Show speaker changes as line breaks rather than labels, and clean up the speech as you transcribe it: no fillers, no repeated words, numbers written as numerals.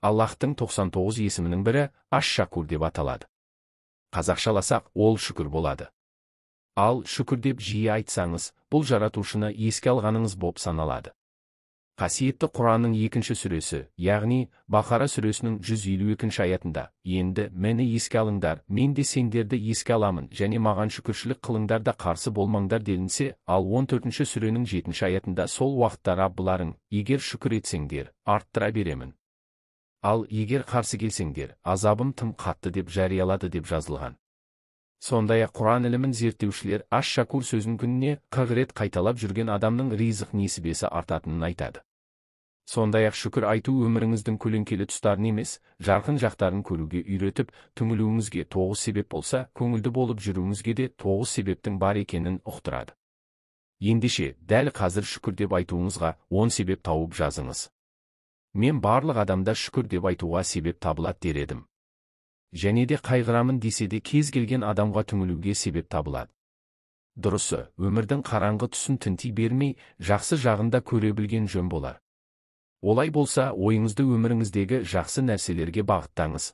Аллахтың 99 есімінің бірі Аш-Шакур деп аталады. Қазақшаласақ, ол шүкір болады. Ал шүкір деп жиі айтсаңыз, бұл жаратушыны еске алғаныңыз боп саналады. Қасиетті Құранның екінші сүресі, яғни Бақара сүресінің 152 аятында: «Енді мені еске алыңдар, мен де сендерді еске аламын, және маған шүкіршілік қылыңдар да қарсы болмаңдар» делінсе, ал 14 сүренің 7 аятында: «Сол уақытта Раббыларың: егер шүкір етсеңдер, арттыра беремін. Ал егер қарсы келсеңдер, азабым тым қатты» деп жариялады деп жазылған. Сондай-ақ Құран ілімін зерттеушілер Аш-Шакур сөзін күніне 40 рет қайталап жүрген адамның ризық несібесі артатынын айтады. Сондай-ақ шүкір айту өміріңіздің көлеңкелі тұстарын емес, жарқын жақтарын көруге үйретіп, түңілуіңізге 9 себеп болса, көңілді болып жүруіңізге де 9 себептің бар екенін ұқтырады. Ендеше, дәл қазір шүкір деп айтуыңызға 10 себеп тауып жазыңыз. Мен барлық адамда шүкір деп айтуға себеп табылады дер едім. Және де қайғырамын десе де кез келген адамға түңілуге себеп табылады. Дұрысы, өмірдің қараңғы тұсын тінти бермей, жақсы жағында көре білген жөн болар. Олай болса, ойыңызды өміріңіздегі жақсы нәрселерге бағыттаңыз.